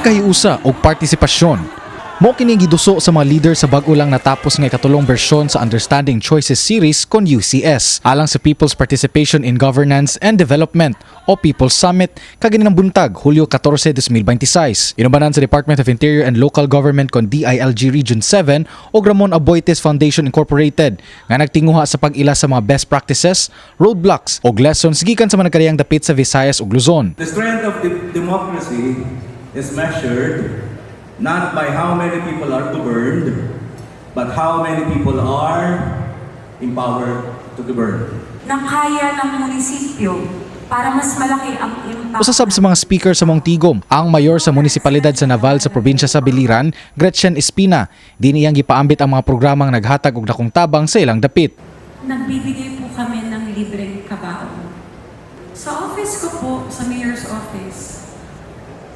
Pagkahiusa og partisipasyon. Mao kini giduso sa mga leader sa bag-o lang natapos nga ikatulong bersyon sa Understanding Choices Series kon UCS alang sa People's Participation in Governance and Development o People's Summit kaganinang buntag, Hulyo 14, 2026. Inubanan sa Department of Interior and Local Government kon DILG Region 7 o Ramon Aboitiz Foundation Incorporated nga nagtinguha sa pag-ila sa mga best practices, roadblocks o lessons gikan sa mga nagkadiyang dapit sa Visayas ug Luzon. The strength of the democracy is measured not by how many people are governed, but how many people are empowered to govern. Na kaya ng munisipyo para mas malaki ang impact. Usa sab sa mga speaker sa maong tigom, ang mayor sa munisipalidad sa Naval sa probinsya sa Biliran, Gretchen Espina. Dinhi iyang gipaambit ang mga programang naghatag og dakong tabang sa ilang dapit. Nagbibigay po kami ng libreng kabaong. Sa office ko po, sa mayor's office,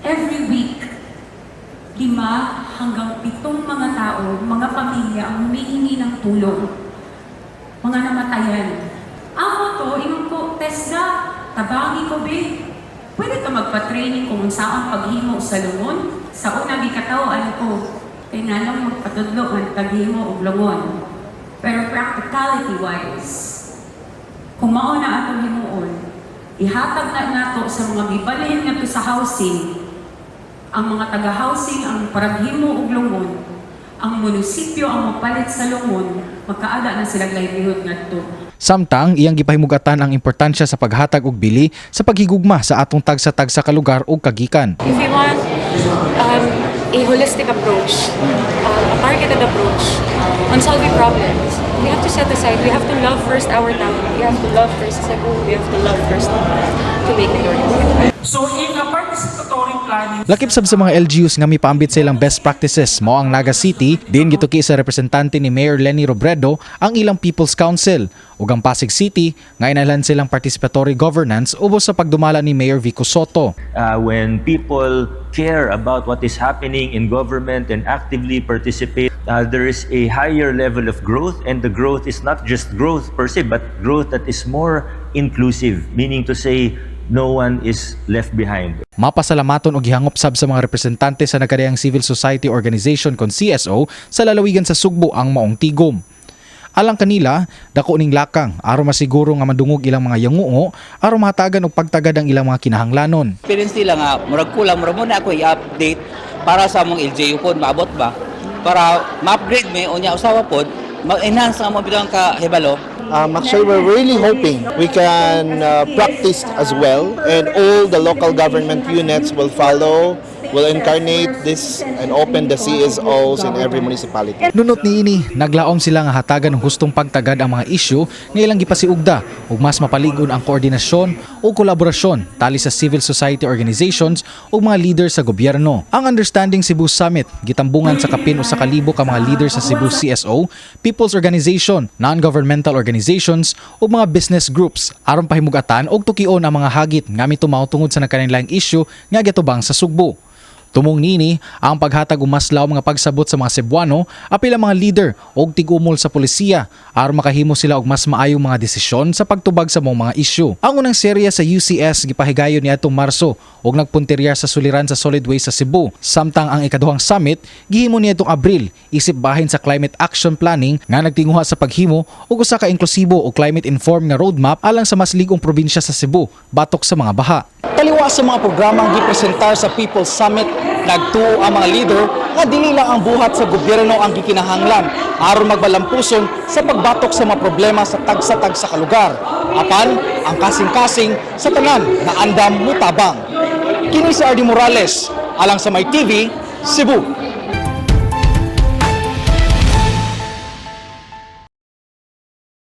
every week, 5 hanggang 7 mga tao, mga pamilya ang humihingi ng tulong. Mga namatayan. Ako to, ingon ko, "TESDA, tabangi ko be. Pwede ka magpa-training kung unsaon paghimo sa lungon?" Sa una gikatawo, ano ko, kay nganong magpatudlo ang paghimo og lungon? Pero practicality wise, kung mao na atong himuon, ihatag na nato sa mga gibalhin ngadto sa housing, ang mga taga-housing ang paraghimo og lungon, ang munisipyo ang mopalit sa lungon, magkaada na sila livelihood ngadto. Samtang iyang gipahimugatan ang importansya sa paghatag og bili sa paghigugma sa atong tagsa-tagsa ka lugar ug kagikan. If you want a holistic approach, a targeted approach on solving problems, we have to set aside, we have to love first our town, we have to love first Cebu, we have to love first to make it work. So in a participatory planning Lakip sab sa mga LGUs nga mipaambit sa ilang best practices mao ang Naga City, din gituki sa representante ni Mayor Leni Robredo ang ilang People's Council, ug ang Pasig City nga inalan silang participatory governance ubos sa pagdumala ni Mayor Vico Sotto. When people care about what is happening in government and actively participate, there is a higher level of growth, and the growth is not just growth per se, but growth that is more inclusive, meaning to say, no one is left behind. Mapasalamaton og gihangop sab sa mga representante sa nagkadiyang civil society organization kon CSO sa lalawigan sa Sugbo ang maong tigom. Alang kanila, dako ning lakang aron masiguro nga madungog ilang mga yanguo aron mahatagan og pagtagad ang ilang mga kinahanglanon. Experience nila nga murag kulang, murag mo na ako i-update para sa among LGU pod maabot ba para ma-upgrade mi unya usawa pod ma-enhance ang among bitong kahibalo. Actually, we're really hoping we can practice as well, and all the local government units will follow, will incarnate this and open the CSOs in every municipality. Nunot niini, naglaom sila nga hatagan og hustong pagtagad ang mga isyu nga ilang gipasiugda ug mas mapaligon ang koordinasyon ug kolaborasyon tali sa civil society organizations ug mga leader sa gobyerno. Ang Understanding Cebu Summit gitambungan sa kapin 1,000 ka mga leader sa Cebu CSO, people's organization, non-governmental organizations ug mga business groups aron pahimugatan og tukion ang mga hagit nga mitumaw tungod sa nagkalainlaing isyu nga gitubang sa Sugbo. Tumong nini ang paghatag og mas lawom nga pagsabot sa mga Cebuano apil ang mga leader og tigumol sa polisiya aron makahimo sila og mas maayong mga desisyon sa pagtubag sa maong mga isyu. Ang unang serya sa UCS gipahigayon niadtong Marso ug nagpuntirya sa suliran sa solid waste sa Cebu. Samtang ang ikaduhang summit gihimo niadtong Abril isip bahin sa climate action planning nga nagtinguha sa paghimo og usa ka inklusibo ug climate informed nga roadmap alang sa mas lig-ong probinsya sa Cebu batok sa mga baha. Taliwa sa mga programang gipresentar sa People's Summit, nagtuo ang mga leader nga dili lang ang buhat sa gobyerno ang gikinahanglan aron magbalampuson sa pagbatok sa mga problema sa tagsa-tagsa ka lugar. Apan ang kasing-kasing sa tanan na andam mutabang. Kini si RD Morales, alang sa My TV, Cebu.